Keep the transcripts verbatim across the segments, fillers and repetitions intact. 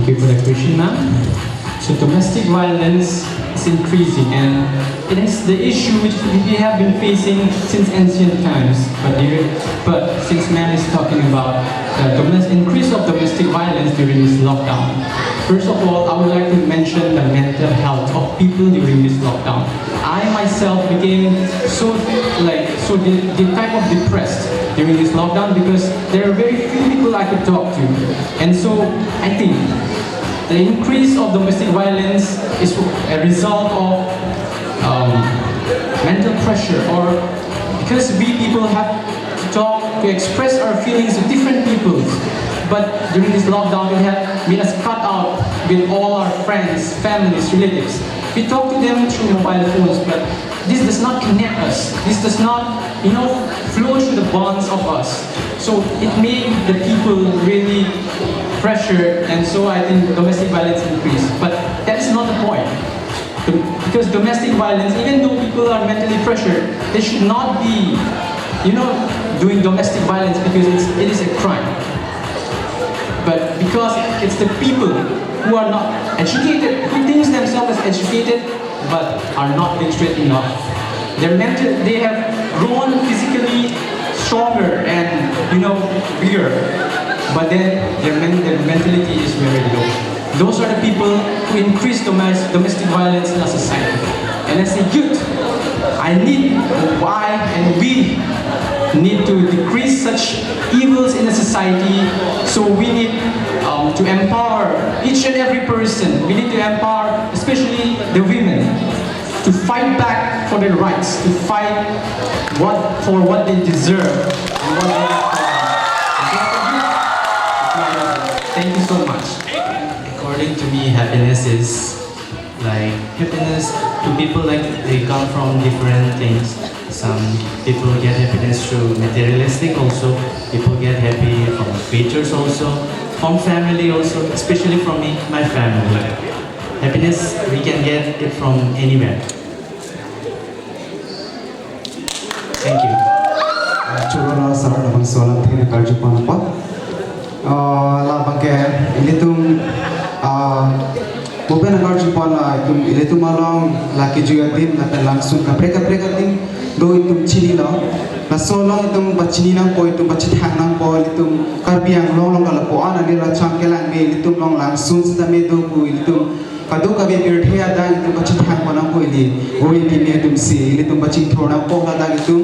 Thank you for the question, ma'am. So domestic violence is increasing, and it is the issue which we have been facing since ancient times. But, there, but since ma'am is talking about the domestic increase of domestic violence during this lockdown, first of all, I would like to mention the mental health of people during this lockdown. I myself became so, like, so the, the type of depressed during this lockdown because there are very few people I could talk to, and so I think the increase of domestic violence is a result of um, mental pressure, or because we people have to talk, to express our feelings to different people. But during this lockdown, it has made us cut out with all our friends, families, relatives. We talk to them through mobile phones, but this does not connect us. This does not, you know, flow through the bonds of us. So it made the people really pressured, and so I think domestic violence increased. But that is not the point. Dom- Because domestic violence, even though people are mentally pressured, they should not be, you know, doing domestic violence because it's, it is a crime. But because it's the people who are not educated, who thinks themselves as educated, but are not literate enough. Their mental, they have grown physically stronger and, you know, bigger, but then their, men- their mentality is very low. Those are the people who increase domes- domestic violence in our society. And as a youth, I need, I and we need to decrease such evils in the society. So we need um, to empower each and every person. We need to empower, especially the women, to fight back for their rights, to fight what for what they deserve. And what they have for them. Thank you so much. According to me, happiness is like happiness to people, like, they come from different things. Some people get happiness through materialistic also. People get happy from creatures also, from family also, especially from me, my family. Happiness, we can get it from anywhere. Thank you. Choro la sar labangso alamthe karju pon apot. Ah, labangke ilitum, ah, bupen karju pon la itum ilitum along la kejui adim lapen langsun kaprek kaprek adim do itum chinilo. Laso along itum pachini nangpo, itum pachethang nangpo, ilitum Karbi Anglong along kalapu-an ale la cham kelang me, ilitum along langsun sitame do pu ilitum kadokave pirthe adang itum pachethang pon nangpo ili. Oi kimi atum si ilitum pachingthur nangpo, ladak itum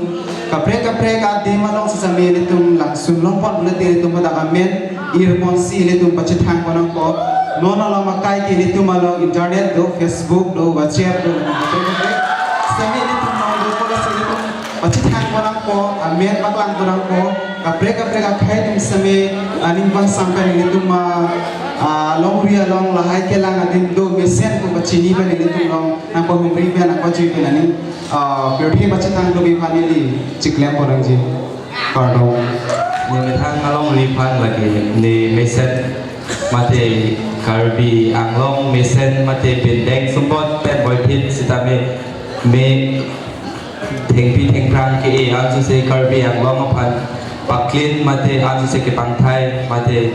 kaprek kaprek adim along sitame ilitum langsun long pon pulote ilitum hadak amen ir ponsi ilitum pachethang pon nangpo. Non along akai ke ilitum along internet do, Facebook do, WhatsApp do, kaprek kaprek. Sitame ilitum along do pulote ilitum pachethang pon nangpo, amen paklang pon nangpo. Kaprek kaprek akhei atum sitame aning pangsam pen ilitum, ah, ah, longri along lahai kelang adim do mesen pu pachini pen ilitum along nangpahumri pen nangpajui pen aning, ah, pirthe pachethang do bi phan ili chiklem pon nangji. Kardom. Ne methang alongri aphan lake ne mesen mate Karbi Anglong mesen mate pindeng sumpot pen boyphit sitame me thengpi thengphrang ke-e ansose Karbi Anglong aphan paklin mate ansose kepangthai mate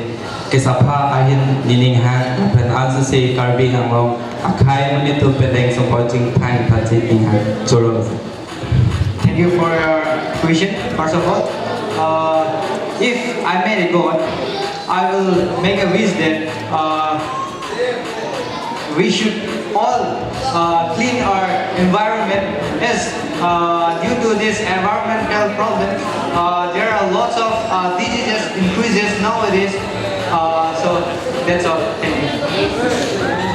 kesapha ahin nening hang pen ansose Karbi Anglong akhei monit atum pindeng sumpot chingthang phaji ning hang choro. Thank you for your question. First of all, uh, if I made a God, I will make a wish that, uh, we should all, uh, clean our environment, as, uh, due to this environmental problem, uh, there are lots of, uh, diseases increases nowadays. Uh, so that's all. Thank you.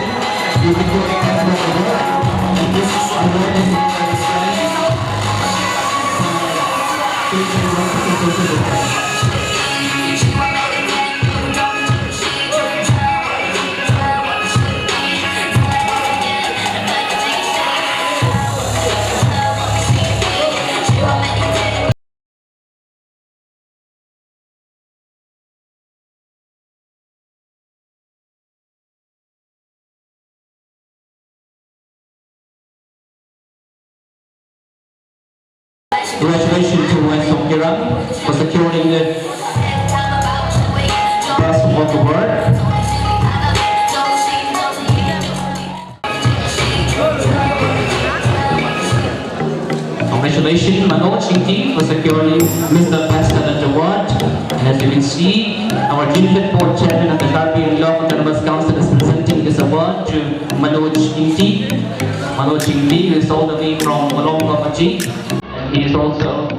Congratulations to West Songkiran for securing the best of the world. Congratulations, Manoj Ingti, for securing Mister Best Talent Award. And as you can see, our Jinpet Board Chairman of the Karbi Anglong Autonomous Council is presenting this award to Manoj Ingti. Manoj Ingti is all the way from Molong Kapachi. He is also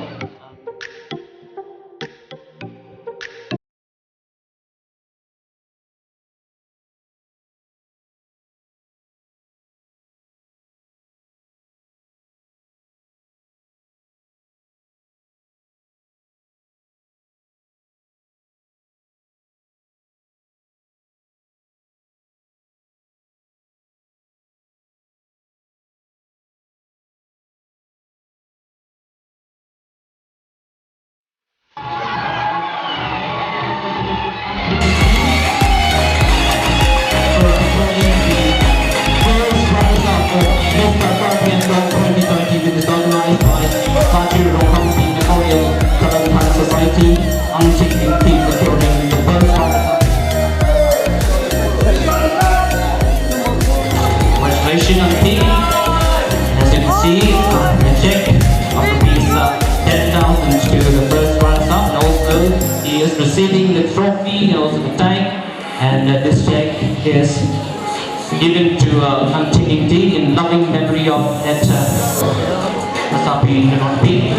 Society, Angtik Ingti, securing the first prize. Congratulations, Angtik. As you can see, uh, the check of rupees, uh, ten thousand to the first runner-up, and also he is receiving the trophy and also the tag, and, uh, this check is given to, uh, Angtik Ingti in loving memory of that, uh, Asapi Nonpi.